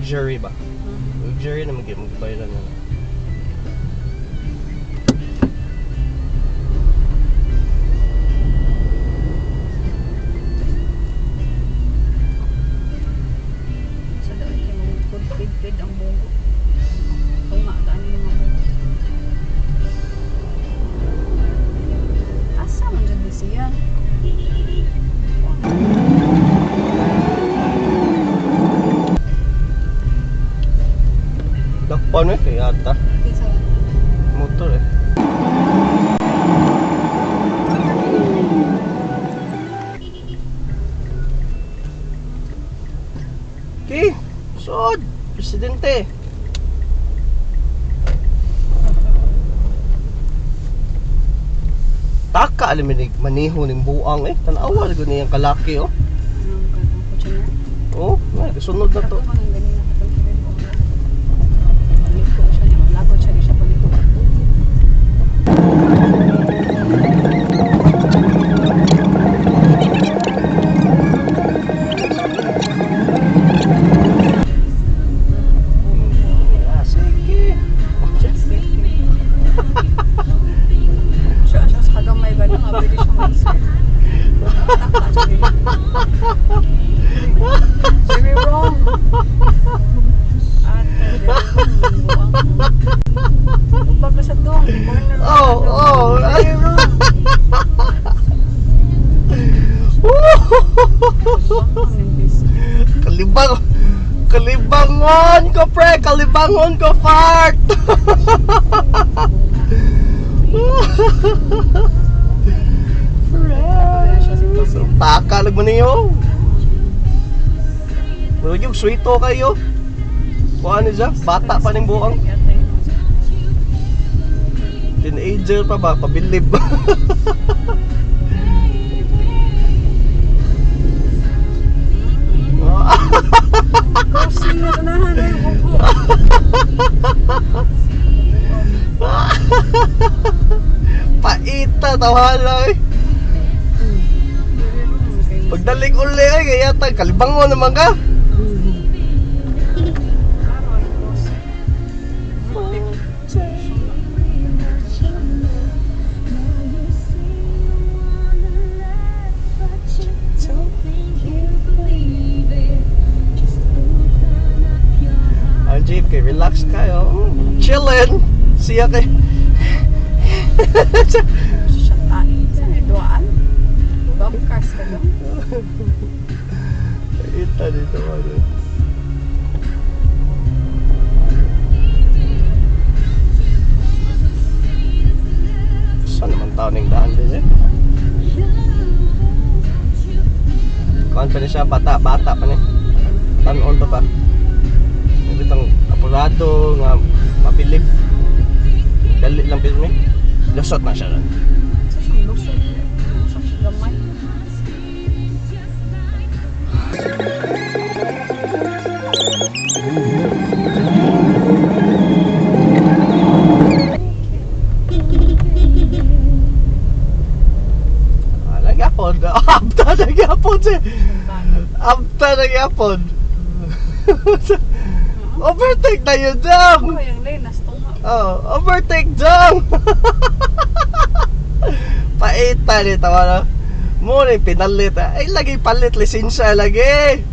Luxury ba? Luxury na mag-bayaran na. Sa daan kay mga pid-pid ang bugo. Tunga daan yung mga bugo. Asa man dyan ni siya? Dakpan eh, kaya ata. Kinsa Motor eh. Okay, sod, presidente. Taka alam ni maniho ning buang eh. Tan-awa gud niyang kalaki oh. Anong kanang kutsiner? Oh, ay, kasunod na to. Kato man ang ganina katong kilid ko. Paliko siya niya, maglakot siya di siya paliko. Ah, sige. Siya siya sa kagamay ba nga pwede siya mag-surf. Taka siya dili. Very wrong. Ato, very wrong. Ubag na sa dong, corner. Oh, oh. Very wrong. Kalibang Kalibangon ko pre, kalibangon ko fart. So, taka lang mo niyo. Murag yung sweeto kayo. Kuha ni siya, bata pa ning buang. Teenager pa ba, pabilib. Crossing na unahan ay buko. Paita, tawala eh. Pagdaling uli ay, kaya tayo, kalibangon naman ka. Ang jeep kay relax kayo. Chillin. Siya kay Duaan? Bump cars ka doon? Ita dito ano. Saan naman tao ning daan din eh? Kuan pa ni siya, bata, bata pa ni. Tanon pa pa. Bitang apurado nga mabilib. Dali lang pirmi. Lusot na siya ron. Sa siyang lusot. Lusot siya gamay. Ah, nagyapon. Abta nagyapon siya. Abta nagyapon. Overtake na yun, Jam! Oh, yung lane, nas tunga. Oh, overtake, Jam! Paita nito, ano? Muna yung pinalit. Ay, lagi palit, lisensya lagi.